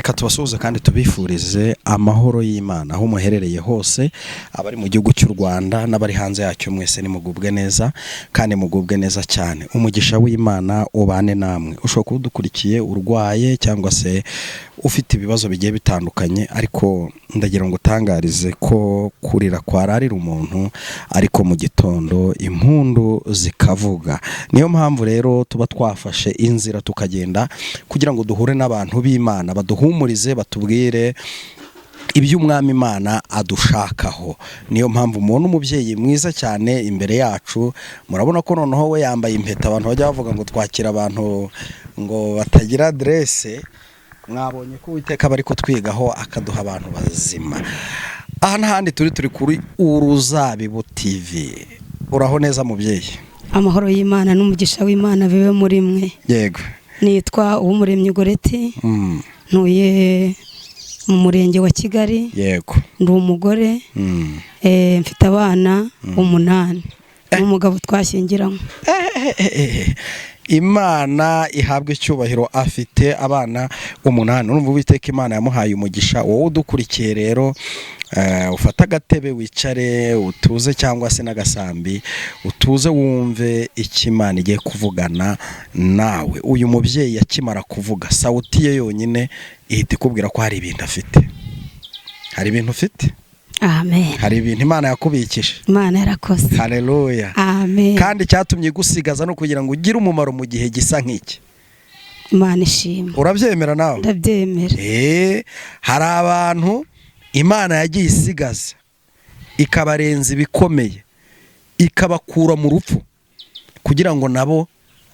Reka tubasuhuze kandi tubifurize amahoro y'Imana aho muherereye hose, abari mu gihugu cy'u Rwanda n'abari hanze yacyo, mwese nimugubwe neza kandi mugubwe neza cyane. Umugisha w'Imana ubane namwe. Ushobora kuba udukurikiye urwaye cyangwa se ufite ibibazo bigiye bitandukanye, ariko ndagira ngo utangarize ko kurira kwararira umuntu, ariko mu gitondo impundu zikavuga. Niyo mpamvu rero tuba twafashe inzira tukagenda kugira ngo duhure n'abantu b'Imana, baduhumurize, batubwire iby'Umwami Imana adushakaho. Niyo mpamvu mubona umubyeyi mwiza cyane imbere yacu. Murabona ko noneho we yambaye impeta. Abantu bajya bavuga ngo twakira abantu ngo batagira aderese. Mwabonye ko Uwiteka bari kutwigaho akaduha abantu bazima. Aha n'ahandi turi kuri Uruzabibu TV. Uraho neza, mubyeyi? Amahoro y'Imana n'umugisha w'Imana bibe muri mwe. Yego. Nitwa Uwumuremyi Goreti. Ntuye mu Murenge wa Kigali. Ndi umugore. Mfite abana 8 n'umugabo twashyingiranywe. Imana ihabwa icyubahiro, afite abana 8. Urumva Uwiteka Imana yamuhaye umugisha. Wowe udukurikiye rero, ufate agatebe wicare utuze, cyangwa se n'agasambi utuze, wumve icyo Imana igiye kuvugana nawe. Uyu mubyeyi akimara kuvuga, sauti ye yonyine ihita ikubwira ko hari ibintu afite. Hari ibintu ufite. Amen. Hari ibintu Imana yakubikije. Imana yarakoze. Haleluya. Amen. Kandi icyatumye igusigaza no kugira ngo ugire umumaro mu gihe gisa nk'iki. Imana ishimwe. Urabyemera nawe? Ndabyemera. Hari abantu Imana yagiye isigaza, ikabarenza ibikomeye, ikabakura mu rupfu kugira ngo nabo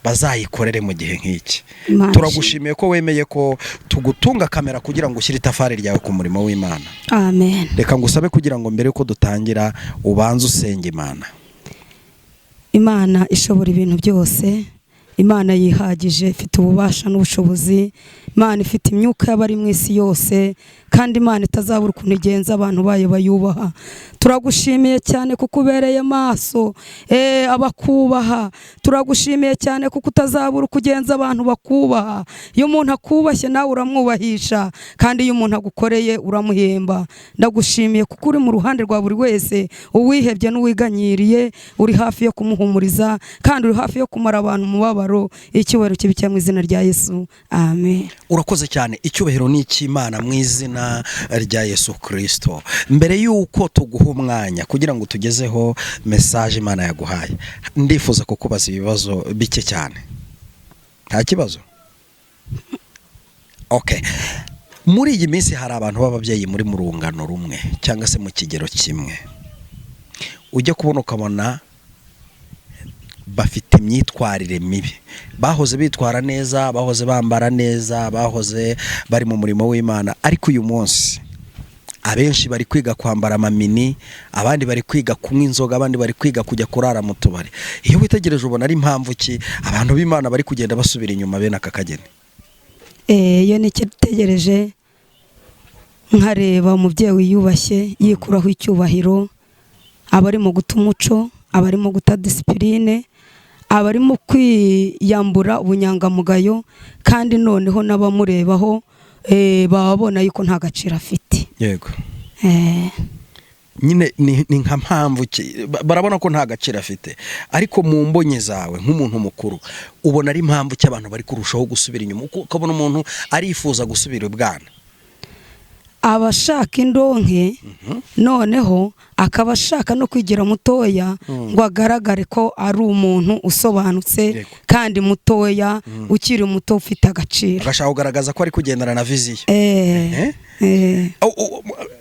bazayikorere mu gihe nk'iki. Imana. Turagushimiye ko wemeye ko tugutunga kamera kugira ngo ushyire itafari ryawe ku murimo w'Imana. Amen. Reka ngusabe kugira ngo mbere yuko dutangira ubanze usenge Imana. Imana ishobora ibintu byose, Imana yihagije, ifite ububasha n'ubushobozi, Imana ifite imyuka y'abari mu isi yose, kandi Imana itazabura ukuntu igenza abantu bayo bayubaha. Turagushimiye cyane kuko ubereye maso abakubaha. Turagushimiye cyane kuko utazabura uko ugenza abantu bakubaha. Iyo umuntu akubashye nawe uramwubahisha, kandi iyo umuntu agukoreye uramuhemba. Ndagushimiye kuko uri mu ruhande rwa buri wese, uwihebye n'uwiganyiriye, uri hafi yo kumuhumuriza, kandi uri hafi yo kumara abantu umubabaro. Icyubahiro kibe mu izina rya Yesu, amen. Urakoze cyane. Icyubahiro ni icy'Imana mu izina rya Yesu Kirisito. Mbere y'uko tuguha umwanya kugira ngo tugezeho message Imana yaguhaye, ndifuza kukubaza ibibazo bike cyane. Nta kibazo? Okay. Muri iyi minsi hari abantu b'ababyeyi muri mu rungano rumwe cyangwa se mu kigero kimwe, ujya kubona ukabona bafite imyitwarire mibi. Bahoze bitwara neza, bahoze bambara neza, bahoze bari mu murimo w'Imana, ariko uyu munsi abenshi bari kwiga kwambara amamini, abandi bari kwiga kunywa inzoga, abandi bari kwiga kujya kurara mu tubari. Iyo witegereje ubona ari impamvu ki abantu b'Imana bari kugenda basubira inyuma bene aka kageni? Iyo nitegereje nkareba umubyeyi wiyubashye yikuraho icyubahiro, aba arimo guta umuco, aba arimo guta disipurine, aba arimo kwiyambura ubunyangamugayo, kandi noneho n'abamurebaho baba babona yuko nta gaciro afite. Yego. Nyine ni nka mpamvu ki barabona ko nta gaciro afite? Ariko mu mbonye zawe nk'umuntu mukuru, ubona ari impamvu ki abantu bari kurushaho gusubira inyuma, ukabona umuntu arifuza gusubira ibwana? Aba ashaka indonke, noneho akaba ashaka no kwigira mutoya ngo agaragare ko ari umuntu usobanutse. Kandi mutoya, ukiri muto, ufite agaciro. Agashaka kugaragaza ko ari kugendana na vision. Eh? Eh.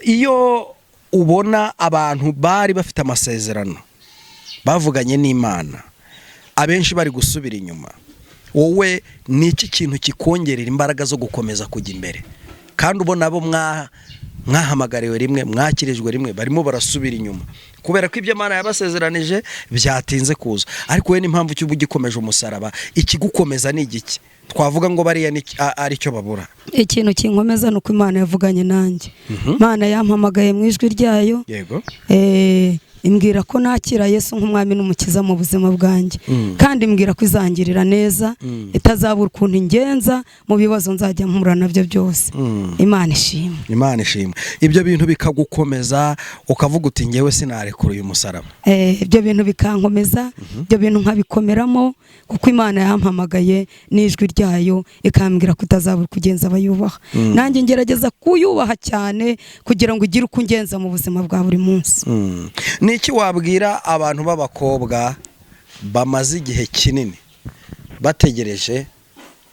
Iyo ubona abantu bari bafite amasezerano bavuganye n'Imana, abenshi bari gusubira inyuma, wowe ni iki kintu kikongerera imbaraga zo gukomeza kujya imbere, kandi ubona abo mwahamagariwe rimwe, mwakirijwe rimwe, barimo barasubira inyuma kubera ko ibyo Imana yabasezeranije byatinze kuza? Ariko wowe n'impamvu cy'uba ugikomeje umusaraba, ikigukomeza ni igiki? Twavuga ngo bariya ari cyo babura. Ikintu kinkomeza ni uko Imana yavuganye nanjye. Imana yampamagaye mu ijwi ryayo. Imbwira ko nakira Yesu nk'umwami n'umukiza mu buzima bwanjye, kandi imbwira ko izangirira neza, itazabura ukuntu ingenza mu bibazo nzajya mpura nabyo byose. Imana ishimwe. Imana ishimwe. Ibyo bintu bikagukomeza ukavuga uti ngewe sinarekura uyu musaraba. Ibyo bintu bikankomeza, ibyo bintu nkabikomeramo, kuko Imana yampamagaye n'ijwi ryayo ikambwira ko itazabura kugenza abayubaha. Nanjye ngerageza kuyubaha cyane kugira ngo igire uko ungenza mu buzima bwa buri munsi. Ni iki wabwira abantu b'abakobwa bamaze igihe kinini bategereje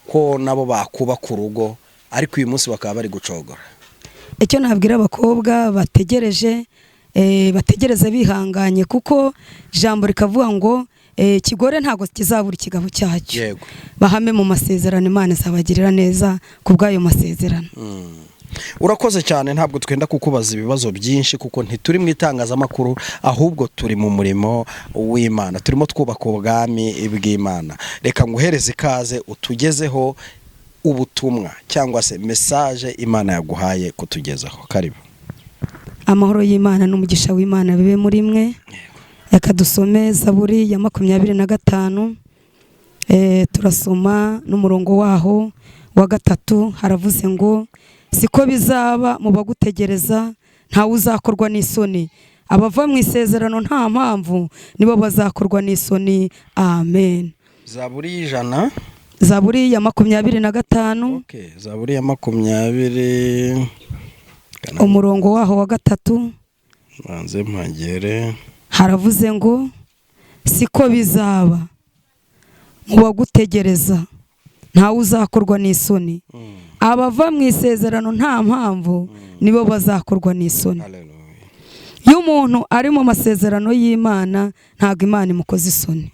ko nabo bakubaka urugo, ariko uyu munsi bakaba bari gucogora? Icyo nabwira abakobwa bategereje, bategereze bihanganye, kuko ijambo rikavuga ngo ikigore ntabwo kizabura ikigabo cyacyo. Bahame mu masezerano, Imana izabagirira neza ku bw'ayo masezerano. Urakoze cyane. Ntabwo twenda kukubaza ibibazo byinshi kuko ntituri mu itangazamakuru, ahubwo turi mu murimo w'Imana, turimo twubaka ubwami bw'Imana. Reka nguhereze ikaze utugezeho ubutumwa cyangwa se message Imana yaguhaye kutugezaho. Karibu. Amahoro y'Imana n'umugisha w'Imana bibe muri mwe. Reka dusome Zaburi ya 25, turasoma n'umurongo waho wa 3. Haravuze ngo siko bizaba mu bagutegereza, ntawe uzakorwa n'isoni. Abava mu isezerano nta mpamvu nibo bazakorwa n'isoni. Amen. Zaburi y'ijana. Zaburi ya 25. Okay, Zaburi ya 20 umurongo waho wa 3. Manze mpagere. Haravuze ngo siko bizaba mu bagutegereza, ntawe uzakorwa n'isoni. Abava mu isezerano nta mpamvu nibo bazakorwa n'isoni. Iyo umuntu ari mu masezerano y'Imana ntabwo Imana imukoza isoni.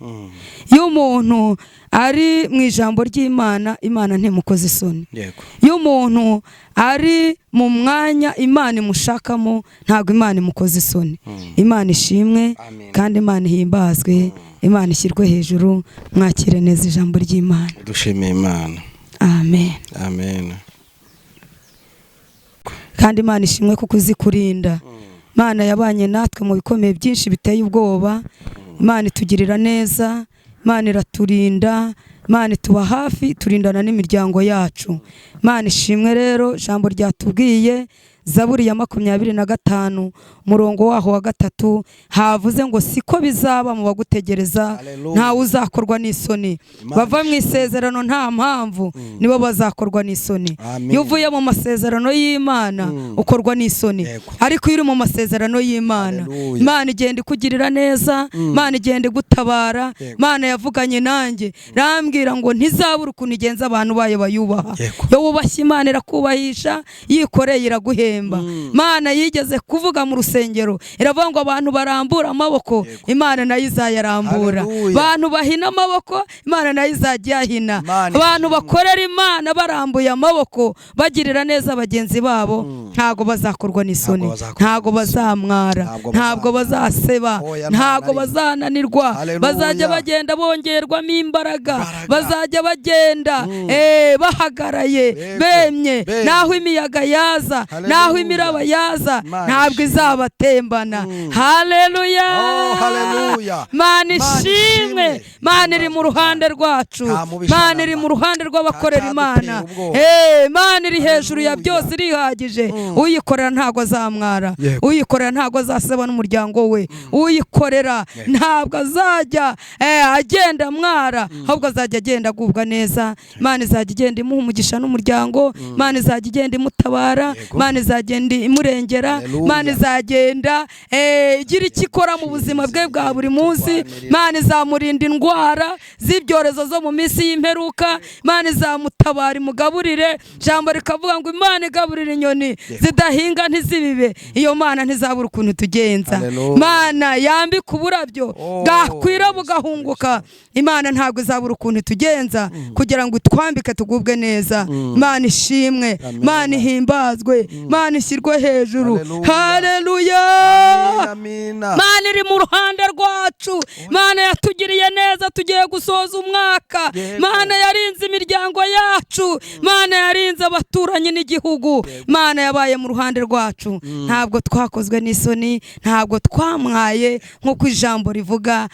Iyo umuntu ari mu ijambo ry'Imana, Imana ntimukoza isoni. Iyo umuntu ari mu mwanya Imana imushakamo ntabwo Imana imukoza isoni. Imana ishimwe kandi Imana ihimbazwe, Imana ishyirwe hejuru. Mwakire neza ijambo ry'Imana. Dushimiye Imana. Amen. Amen. Kandi Imana ishimwe kuko izi kurinda. Imana yabanye natwe mu bikomeye byinshi biteye ubwoba. Imana itugirira neza, Imana iraturinda, Imana ituba hafi, turindana n'imiryango yacu. Imana ishimwe. Rero ijambo ryatubwiye Zaburi ya 25 umurongo waho wa 3, havuze ngo siko bizaba mu bagutegereza, ntawe uzakorwa n'isoni. Bava mu isezerano nta mpamvu nibo bazakorwa n'isoni. Iyo uvuye mu masezerano y'Imana ukorwa n'isoni, ariko iyo uri mu masezerano y'Imana, Imana igenda ikugirira neza, Imana igenda igutabara. Imana yavuganye nanjye rambwira ngo ntizabura ukuntu igenza abantu bayo bayubaha. Iyo wubashye Imana irakubahisha, yikoreye iraguhemba. Imana yigeze kuvuga mu rusengero iravuga ngo abantu barambura amaboko, Imana nayo izayarambura. Abantu bahina amaboko, Imana nayo izajya yahina. Abantu bakorera Imana barambuye amaboko bagirira neza bagenzi babo, ntago bazakorwa n'isoni, ntago bazamwara, ntabwo bazaseba, ntago bazananirwa. Bazajya bagenda bongerwamo imbaraga, bazajya bagenda bahagaraye bemye. Naho imiyaga yaza, naho imiraba yaza, ntabwo izabatembana. Haleluya. Mana ishimwe. Mana iri mu ruhande rwacu, Mana iri mu ruhande rw'abakorera Imana. Mana iri hejuru ya byose, irihagije. Uyikorera ntabwo azamwara, uyikorera ntabwo azaseba n'umuryango we, uyikorera ntabwo azajya agenda mwara, ahubwo azajya agenda agubwa neza. Imana izajya igenda imuha umugisha n'umuryango, Imana izajya igenda imutabara, Imana izagenda imurengera, Imana izagenda igira icyo ikora mu buzima bwe bwa buri munsi. Imana izamurinda indwara z'ibyorezo zo mu minsi y'imperuka, Imana izamutabara imugaburire. Ijambo rikavuga ngo Imana igaburira inyoni zidahinga ntizibibe, iyo Mana ntizabura ukuntu tugenza. Imana yambika uburabyo bwakwira bugahunguka, Imana ntabwo izabura ukuntu tugenza kugira ngo itwambike tugubwe neza. Imana ishimwe, Imana ihimbazwe. Imana ishyirwe hejuru. Haleluya. Haleluya. Amina. Mana iri mu ruhande rwacu. Mana yatugiriye neza, tugiye gusoza umwaka. Yego. Mana yarinze imiryango yacu. Mana yarinze abaturanyi n'igihugu. Mana yabaye mu ruhande rwacu. Ntabwo twakozwe n'isoni, ntabwo twamwaye nk'uko ijambo rivuga.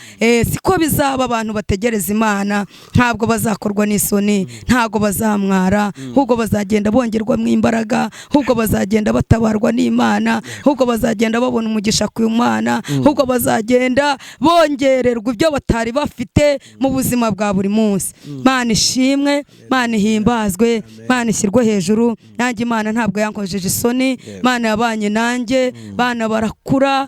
Siko bizaba abantu bategereza Imana, ntabwo bazakorwa n'isoni, ntabwo bazamwara, ahubwo bazagenda bongerwamo imbaraga, ahubwo bazagenda batabarwa n'Imana, ahubwo bazagenda babona umugisha ku Mana, ahubwo bazagenda bongererwa ibyo batari bafite mu buzima bwa buri munsi. Mana ishimwe, Mana ihimbazwe, Mana ishyirwe hejuru. Nanjye Imana ntabwo yankojeje isoni, Mana yabanye nanjye, bana barakura,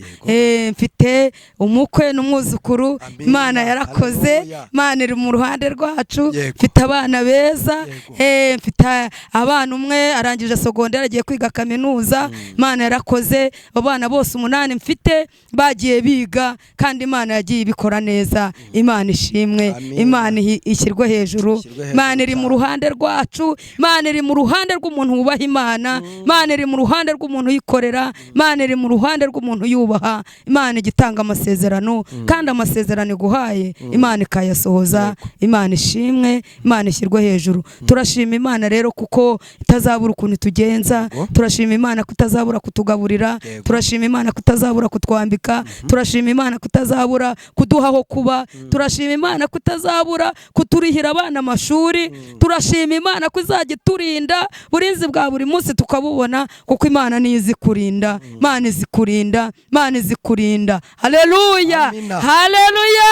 mfite umukwe n'umwuzukuru. Amina. Imana yarakoze, Haleluya. Imana iri mu ruhande rwacu. Yego. Mfite abana beza, Yego. Mfite abana, umwe arangije sogonderi agiye kwiga kaminuza. Imana yarakoze, abo bana bose 8 mfite bagiye biga, kandi Imana yagiye ibikora neza. Imana ishimwe, Amina. Imana ishyirwe hejuru. Ishyirwe hejuru Imana iri mu cyane. ruhande rwacu, Imana iri mu ruhande rw'umuntu wubaha Imana, Imana iri mu ruhande rw'umuntu uyikorera, Imana iri mu ruhande rw'umuntu yubaha. Imana igitanga amasezerano, kandi amasezerano iguhaye Imana ikayasohoza. Imana ishimwe, Imana ishyirwe hejuru. Turashima Imana rero kuko itazabura ukuntu itugenza. Yego. Turashima Imana kutazabura kutugaburira. Yego. Turashima Imana kutazabura kutwambika. Turashima Imana kutazabura kuduha aho kuba. Turashima Imana kutazabura kuturihira abana amashuri. Turashima Imana ko izajya iturinda burinzi bwa buri munsi tukabubona, kuko Imana niyo izi kurinda. Imana izi kurinda, Imana izi kurinda. Haleluya, Amina. haleluya.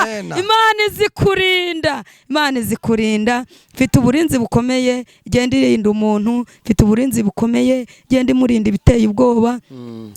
Amena. Imana izi kurinda, Imana izi kurinda. Mfite uburinzi bukomeye, igenda irinda umuntu. Mfite uburinzi bukomeye, igenda imurinda ibiteye ubwoba.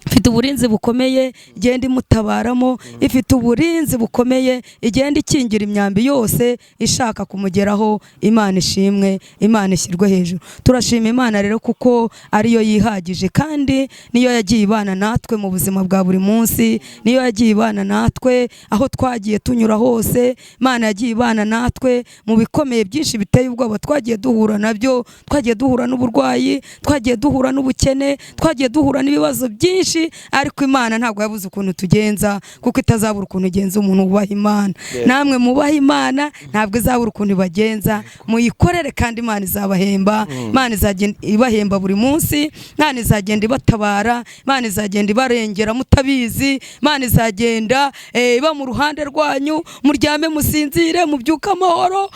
Mfite uburinzi bukomeye, igenda imutabaramo. Ifite uburinzi bukomeye, igenda ikingira imyambi yose ishaka kumugeraho. Imana ishimwe, Imana ishyirwe hejuru. Turashima Imana rero kuko ariyo yihagije, kandi niyo yagiye ibana natwe mu buzima bwa buri munsi, niyo yagiye ibana natwe aho twagiye tunyura hose. Imana yagiye ibana natwe mu bikomeye byinshi biteye ubwoba twagiye duhura nabyo. Twagiye duhura n'uburwayi, twagiye duhura n'ubukene, twagiye duhura n'ibibazo byinshi, ariko Imana ntabwo yabuze ukuntu tugenza, kuko itazabura ukuntu igenza umuntu wubaha Imana. Namwe mubaha Imana ntabwo izabura ukuntu ibagenza. Muyikorere kandi Imana izabahemba. Imana izagenda ibahemba buri munsi, Imana izagenda ibatabara, Imana izagenda ibarengera mutabizi, Imana izagenda iba mu ruhande rwanyu, muryame musinzire, mubyuke amahoro.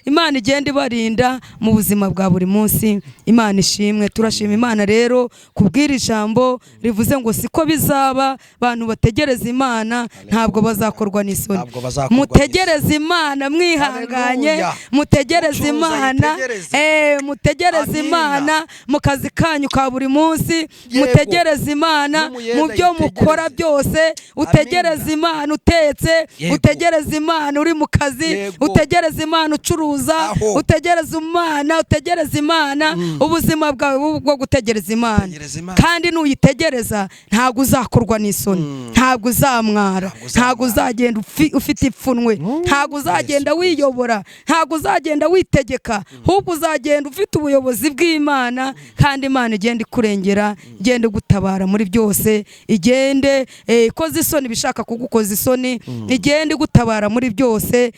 Imana igenda ibarinda mu buzima bwa buri munsi. Imana ishimwe. Turashima Imana rero kubwira ijambo rivuze ngo siko bizaba, abantu bategereza Imana ntabwo bazakorwa n'isoni. Ntabwo bazakorwa Mutegereze Imana mwihanganye, Haleluya. mutegereze Ucuruza Imana, yitegereze. mutegereze Amina. Imana mu kazi kanyu ka buri munsi. Yego. Mutegereze Imana N'umuyede mu byo mukora yitegereze. byose. Utegereze Imana utetse, Yego. utegereze Imana uri mu kazi, Yego. utegereze Imana ucuruza, Aho. utegereze Imana, utegereze Imana. Ubuzima bwawe bube ubwo gutegereza Imana. Tegereza Imana. Kandi nuyitegereza ntabwo uzakorwa n'isoni, ntabwo uzamwara, Ntabwo uzamwara. ntabwo uzagenda ufite ipfunwe, ntabwo uzagenda Yesu Kristo. wiyobora, ntabwo uzagenda witegeka, ahubwo uzagenda ufite ubuyobozi bw'Imana, kandi Imana igenda ikurengera, igenda igutabara muri byose, igende ikoze isoni ibishaka kugukoza isoni, igenda igutabara muri byose.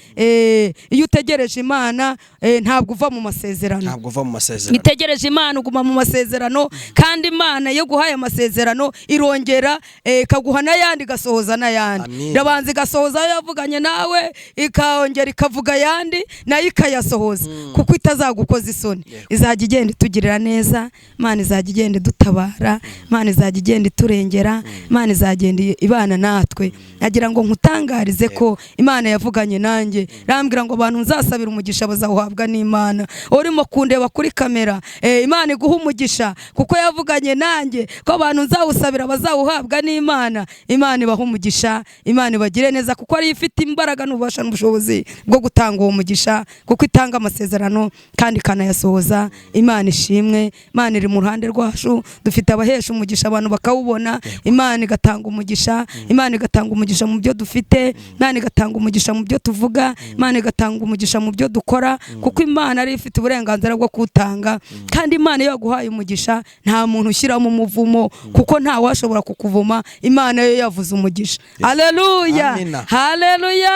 Iyo utegereje Imana ntabwo uva mu masezerano. Ntabwo uva mu masezerano. Itegereje Imana uguma mu masezerano, kandi Imana iyo guhaye amasezerano irongera ikaguha n'ayandi, igasohoza n'ayandi. Amina. Irabanza igasohoza ayo yavuganye nawe, ikongera ikavuga ayandi nayo ikayasohoza, kuko itazagukoza isoni. Yego. Izajya igenda itugirira neza, Imana izajya igenda idutabara, Imana izajya igenda iturengera, Imana izagenda ibana natwe. Nagira ngo nkutangarize ko Imana yavuganye nanjye, irambwira ngo abantu nzasabira umugisha bazawuhabwa n'Imana. Urimo kundeba kuri kamera, Imana iguha umugisha kuko yavuganye nanjye ko abantu nzawusabira bazawuhabwa n'Imana. Imana ibaha umugisha, Imana ibagire neza, kuko ariyo ifite imbaraga n'ububasha n'ubushobozi bwo gutanga uwo mugisha, kuko itanga amasezerano kandi ikanayasohoza. Imana ishimwe, Imana iri mu ruhande rwacu. Dufite abahesha umugisha abantu bakawubona. Imana igatanga umugisha, Imana igatanga umugisha mu byo dufite, Imana igatanga umugisha mu byo tuvuga, Imana igatanga umugisha mu byo dukora, kuko Imana ariyo ifite uburenganzira bwo kuwutanga. Kandi Imana iyo yaguhaye umugisha nta muntu ushyiramo umuvumo, kuko nta washobora kukuvuma. Imana yo yavuze umugisha. Haleluya, haleluya.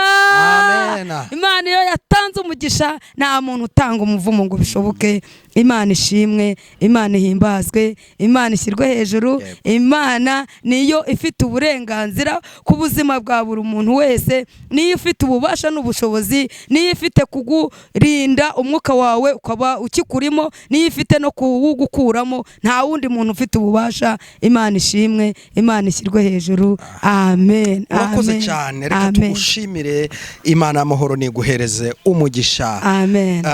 Imana iyo yatanze umugisha nta muntu utanga umuvumo ngo bishoboke. Imana ishimwe, Imana ihimbazwe, Imana ishyirwe hejuru. Imana niyo ifite uburenganzira ku buzima bwa buri muntu wese, niyo ifite ububasha n'ubushobozi, niyo ifite kugurinda umwuka wawe ukaba ukikurimo, niyo ifite no kuwugukuramo. Nta wundi muntu ufite ububasha. Imana ishimwe, Imana ishyirwe hejuru. Amen. Urakoze cyane, reka tugushimire. Imana amahoro niguhereze umugisha. Amen.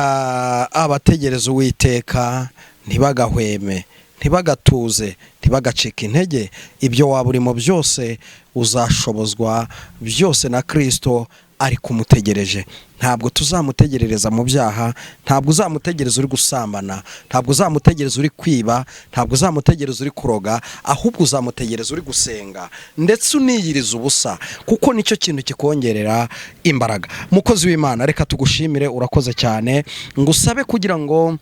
Abategereza Uwiteka ntibagahweme, ntibagatuze, ntibagacike intege. Ibyo waba urimo byose uzashobozwa byose na Kristo ari kumutegereje. Ntabwo tuzamutegerereza mu byaha, ntabwo uzamutegereza uri gusambana, ntabwo uzamutegereza uri kwiba, ntabwo uzamutegereza uri kuroga, ahubwo uzamutegereza uri gusenga ndetse uniyiriza ubusa, kuko nicyo kintu kikongerera imbaraga. Mukozi w'Imana, reka tugushimire, urakoze cyane. Ngusabe kugira ngo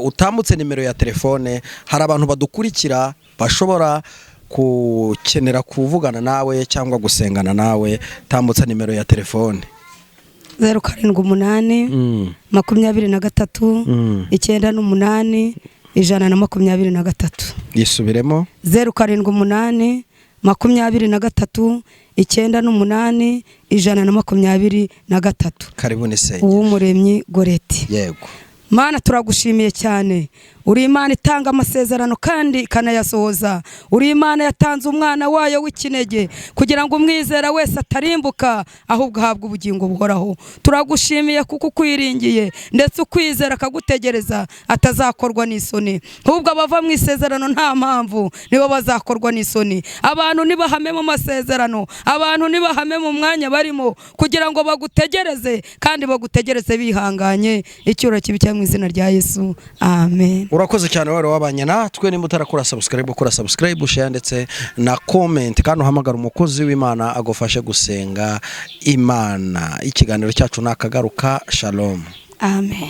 utambutse nimero ya telefone. Hari abantu badukurikira bashobora gukenera kuvugana nawe cyangwa gusengana nawe. Tambutsa nimero ya telefone. 078 23 98 123. Yisubiremo. 078 23 98 123. Karibu ni Uwumuremyi Goreti. Yego. Mana, turagushimiye cyane. Uri Imana itanga amasezerano kandi ikanayasohoza. Uri Imana yatanze umwana wayo w'ikinege kugira ngo umwizera wese atarimbuka ahubwo ahabwe ubugingo buhoraho. Turagushimiye kuko ukwiringiye ndetse ukwizera akagutegereza atazakorwa n'isoni. Ahubwo abava mu isezerano nta mpamvu nibo bazakorwa n'isoni. Abantu nibahame mu masezerano, abantu nibahame mu mwanya barimo kugira ngo bagutegereze kandi bagutegereze bihanganye. Icyubahiro kibe mu izina rya Yesu. Amen. Urakoze cyane wari wabanye natwe. Nimba utarakora subscribe, ukora subscribe, share ndetse na comment, kandi uhamagara umukozi w'Imana agufashe gusenga Imana. Ikiganiro cyacu nakagaruka. Shalom. Amen.